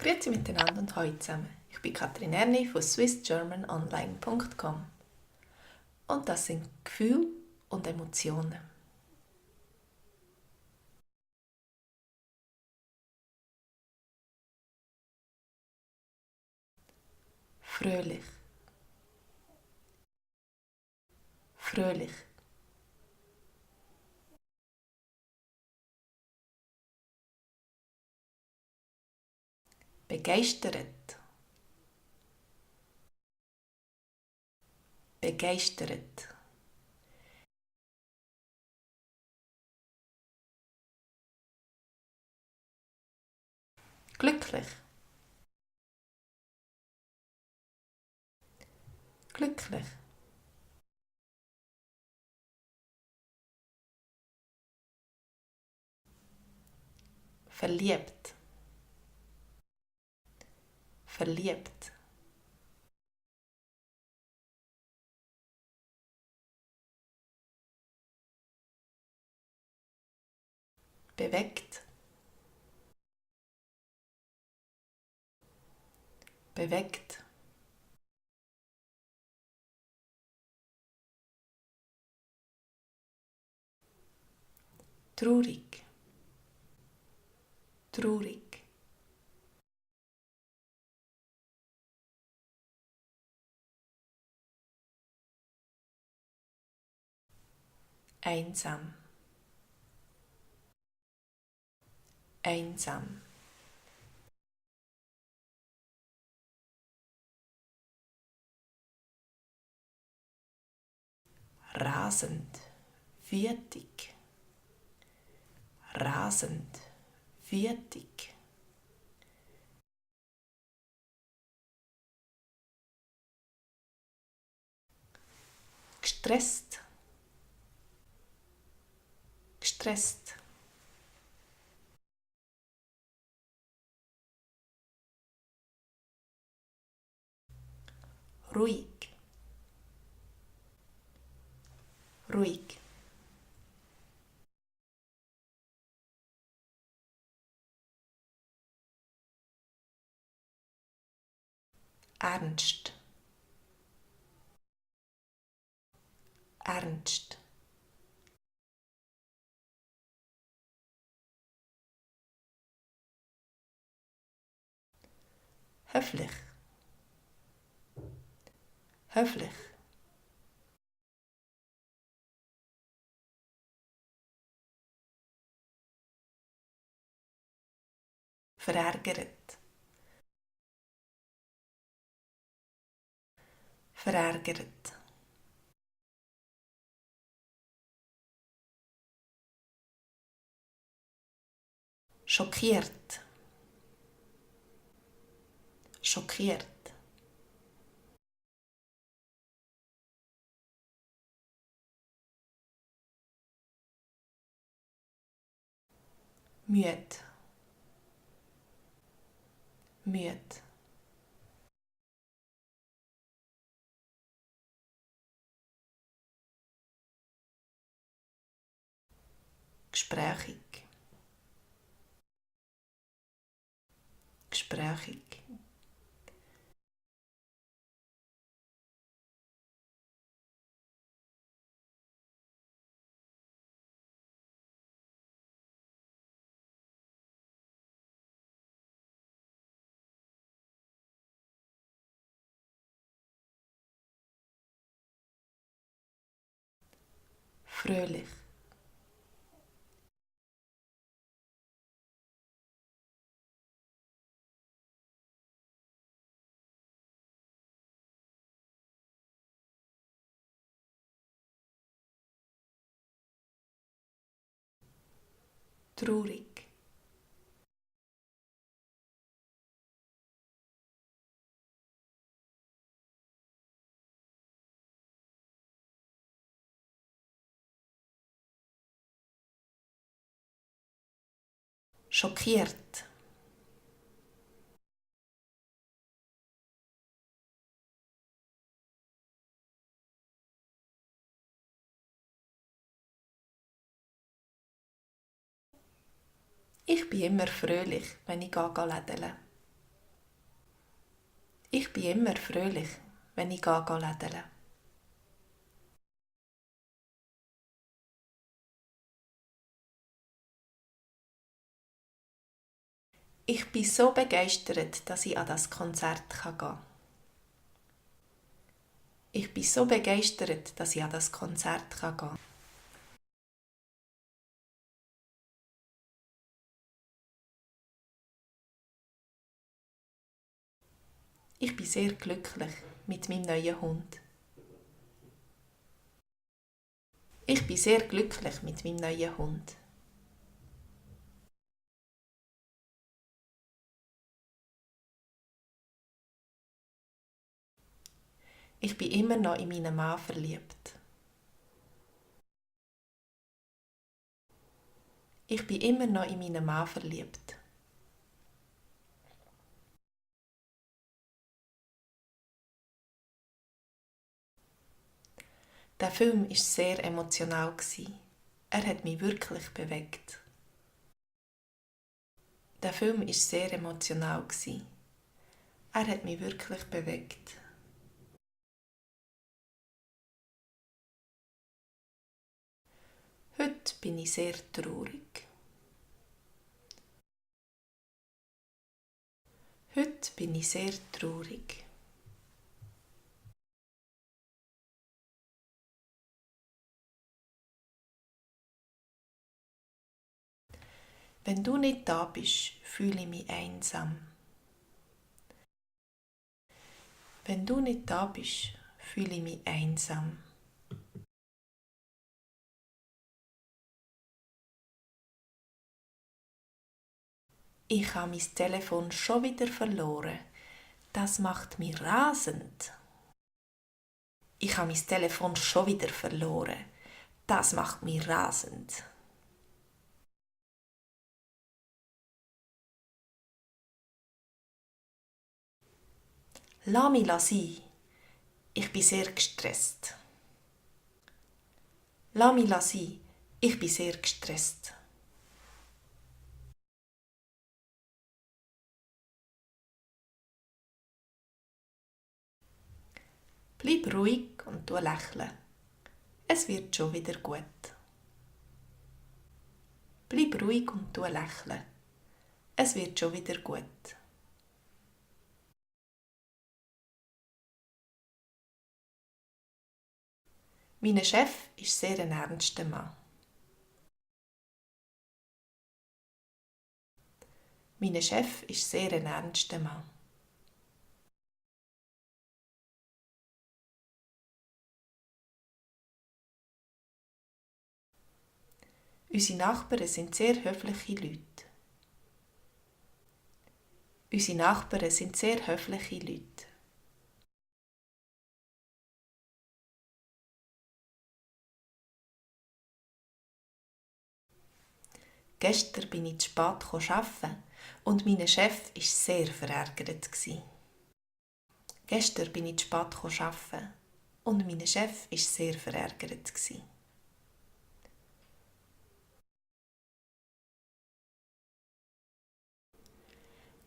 Grüezi miteinander und hallo zusammen. Ich bin Katrin Erni von swissgermanonline.com und das sind Gefühle und Emotionen. Fröhlich, fröhlich, begeistert, begeistert, glücklich, glücklich, verliebt, verliebt, bewegt, bewegt, traurig, traurig, einsam, einsam, rasend, wütig, rasend, wütig, gestresst, gestresst, ruhig, ruhig, ernst, ernst, höflich, höflich, verärgert, verärgert, schockiert, schockiert, müde, müde, gesprächig, gesprächig, fröhlich, traurig, schockiert, ich bin immer fröhlich, wenn ich lädele. Ich bin immer fröhlich, wenn ich gehe lädeln. Ich bin so begeistert, dass ich an das Konzert gehen kann. Ich bin so begeistert, dass ich an das Konzert gehen kann. Ich bin sehr glücklich mit meinem neuen Hund. Ich bin sehr glücklich mit meinem neuen Hund. Ich bin immer noch in meinen Mann verliebt. Ich bin immer noch in meinen Mann verliebt. Der Film war sehr emotional. Er hat mich wirklich bewegt. Der Film war sehr emotional. Er hat mich wirklich bewegt. Heute bin ich sehr traurig. Heute bin ich sehr traurig. Wenn du nicht da bist, fühle ich mich einsam. Wenn du nicht da bist, fühle ich mich einsam. Ich habe mein Telefon schon wieder verloren. Das macht mich rasend. Ich habe mein Telefon schon wieder verloren. Das macht mich rasend. Lass mich sein. Ich bin sehr gestresst. Lass mich sein. Ich bin sehr gestresst. Bleib ruhig und du lächle. Es wird schon wieder gut. Bleib ruhig und du lächle. Es wird schon wieder gut. Mein Chef ist sehr ein ernster Mann. Mein Chef ist sehr ein ernster Mann. Unsere Nachbarn sind sehr höfliche Leute. Unsere Nachbarn sind sehr höfliche Leute. Gestern bin ich zu spät arbeiten und mein Chef war sehr verärgert. Gestern bin ich zu spät arbeiten und mein Chef war sehr verärgert.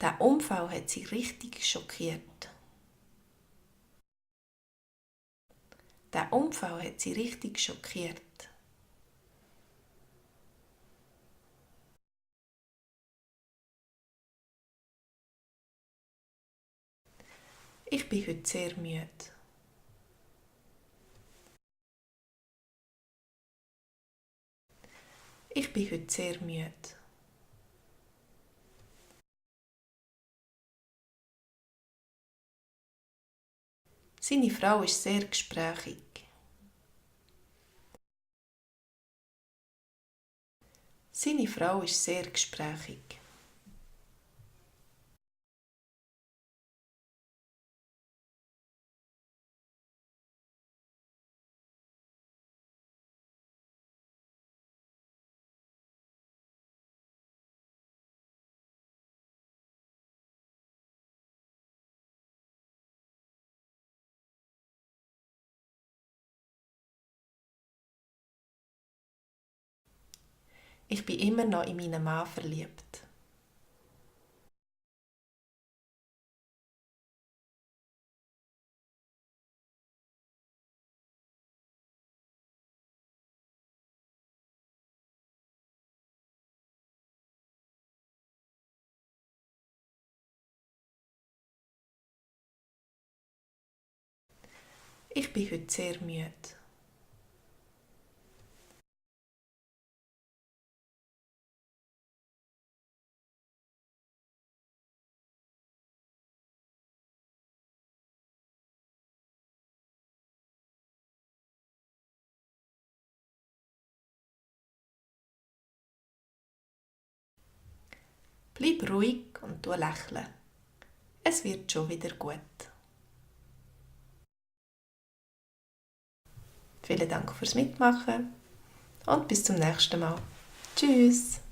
Der Unfall hat sie richtig schockiert. Der Unfall hat sie richtig schockiert. Ich bin heute sehr müde. Ich bin heute sehr müde. Seine Frau ist sehr gesprächig. Seine Frau ist sehr gesprächig. Ich bin immer noch in meinen Mann verliebt. Ich bin heute sehr müde. Bleib ruhig und lächle. Es wird schon wieder gut. Vielen Dank fürs Mitmachen und bis zum nächsten Mal. Tschüss!